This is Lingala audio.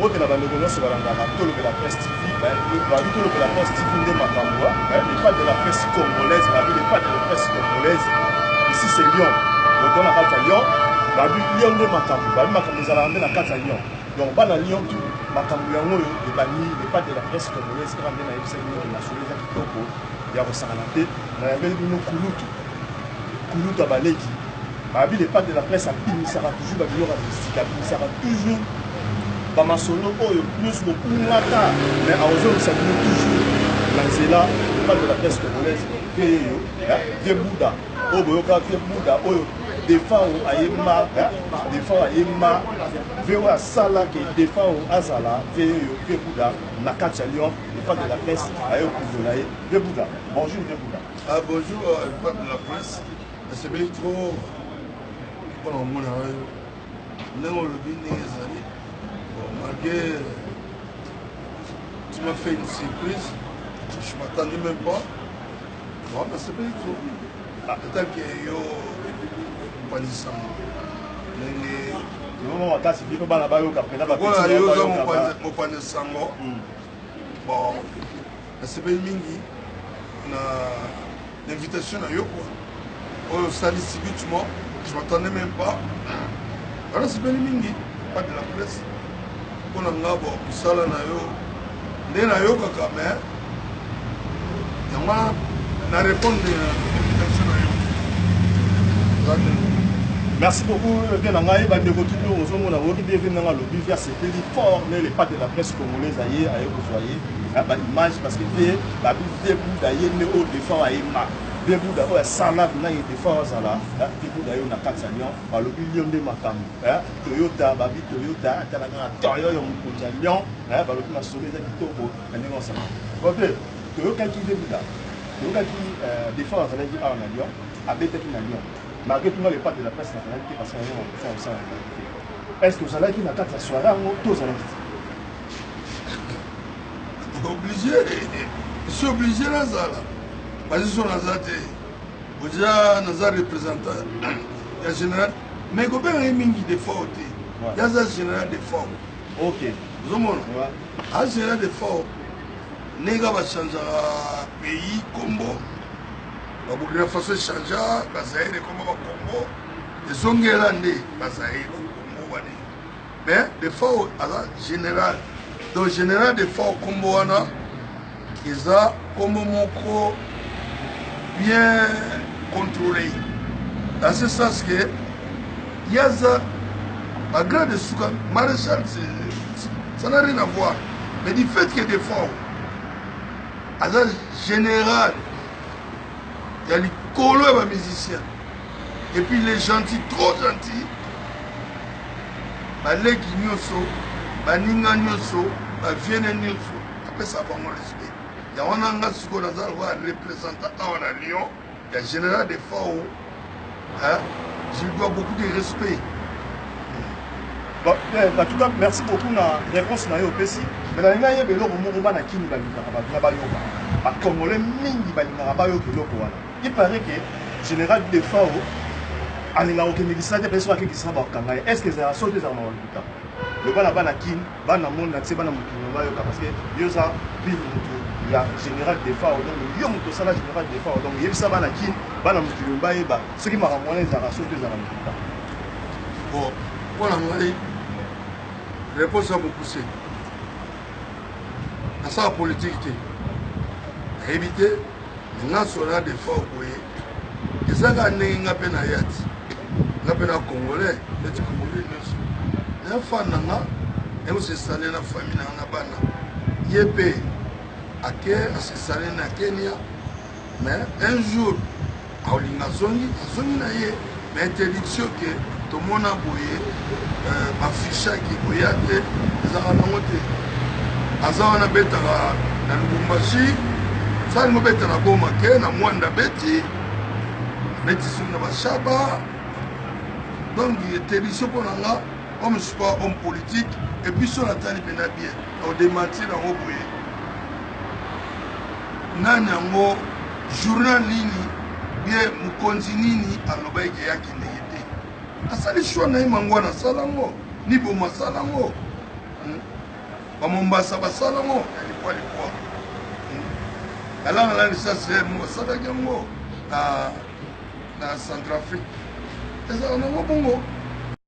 Mbote na bandeko nyonso balandaka Tolobela Presse TV. Babi Tolobela Presse TV nde makambo, le pas de la presse congolaise, babi le pas de la presse congolaise. Ici c'est Lyon. Donc on a kati ya Lyon, babi Lyon nde makambo, babi makambo ezalaka nde na kati ya Lyon. Donc bana Lyon tout makambo yango oyo ebandi le pas de la presse congolaise kaka nde nayebisaki bino ke masolo eza kitoko ya kosakana te. Nayambeli bino kulutu kulutu ya baleki. Babi le padre de la presse abimisaka toujours ba biloko ya mystique, abimisaka toujours ba masolo oyo nyonso bobungaka, mais akozongisa bino toujours na nzela. Le padre de la presse congolaise vie yeyo, vie Bouddha oyo boyoka, vie Bouddha oyo Defao ayemba, Defao ayemba, vie oyo asala ke Defao azala vie yeyo, vie Bouddha na kati ya Lyon. Le padre de la presse aye kokundola ye. Vie Bouddha, bonjour vie Bouddha. Ah, bonjour, le padre de la presse. Nasepeli trop mpona komona yo ndenge olobi ndenge ezali. Bon, malgré tu m'as fait une surprise, je m'attendais même pas. Bon, nasepeli trop en tant que yo mopanzi sango ndenge Vraiment makasi bino bana bayoka mpena. Lokola yo oza mopanzi sango, bon, nasepeli mingi na l'invitation na yo quoi, oyo osali subitement, je m'attendais même pas. Wana nasepeli mingi, pas de la presse, mpo na nga. Bon, mosala na yo nde nayokaka, mais yango wana na répondre na invitation na yo. Merci beaucoup bien na ngai. Bandeko tutu ozomona, oyoki bien vie nanga alobi, vie asepeli fort ne le pas de la presse congolaise aye aye kozwa ye baimage, parce que vie babi vie Buda ye nde oyo Defao ayemba, vie Buda oyo asala mpena ye Defao azala vie Buda oyo na kati ya Lyon. Balobi Lyon nde makambo, Toyota, babi Toyota, atala kaka Toyo mokonzi ya Lyon. Balobi masolo eza kitoko na ndenge osala ope. Toyokaki vie Buda, toyokaki Defao azalaki awa na Lyon, abetaki na Lyon. Malgré tout, nga le pas de la presse nazalaki te, parce que yango kosala kosala nazalaki te. Est ce que ozalaki na kati ya soirée yango to ozalaki te? Obligé, je suis obligé nazala, parce so naza te oja naza représentant ya général, mais kobenga ye mingi Defao te. Ye aza général Defao. Ozomona, a général Defao, ndenge bachangeaka pays kombo, baburkina Faso echangea bazaire ekoma bakongo, ezongela nde bazaire bakongo wana. Mais Defao aza général, donc général Defao, kombo wana eza kombo moko bien contrôlé, dans ce sens que ye aza bagrade suka maréchal, ça n'a rien à voir. Mais du fait que Defao aza général ya likolo ya bamusicien, et puis il est gentil, trop gentil, baleki nyonso, baninga nyonso, baviene nyonso, apesa bango respect. Yango wana nga sikoyo naza lokola représentant awa na Lyon ya général Defao, hein? Je lui dois beaucoup de respect. Bon, en tout cas, merci beaucoup na réponse na yo opesi. Mais nalingi nayeba eloko moko. Bana kini balingaka bato na bayoka, bacongolais mingi balingaka bayoka eloko wana. Il paraît que général Defao alingaka kokende kisasa te, mpe soki ake kisasa bakokanga ye. Est ce que ezalaka so te, ezalaka na lokuta? Loba na bana kini, bana monde entier, bana mokili bayoka, parce que yo oza pile motu ya général Defao. Donc yo moto osala général Defao, donc yebisa bana kini, bana mokili bayeba soki makambo wana ezalaka so te, ezalaka lokuta. Bon, mpo na ngai, réponse ya mokuse, nasala politike te, nayebi te. Nga sona Defao boye, eza kaka ndenge nga mpe naya ti nga mpe na congolais neti congolais nyonso. Na fan na nga ekosesale na famille na nga na bana, ye mpe ake asesale na Kenya, mais un jour aolinga azongi, azongi na ye. Mais interdiction ke tomona boye, bafishaki koya te, ezalaka nango te. Aza wana, betaka na Lubumbashi, salingo beta na Goma, ke na Mwanda, beti beti soki na bashaba. Donc interdiction, mpo na nga, comme je suis pas homme politique, et puis so natali mpena bien, naodémentir yango boye. Nani yango, journal nini, bien mokonzi nini aloba eke yakendeke te? Asali choix na ye, mango wana asala yango, niboma asala yango. Bamombasa basala yango ya lipwa lipwa. Alanga nani sase mo basalaki yango na Centrafrique. Ezala nango bongo.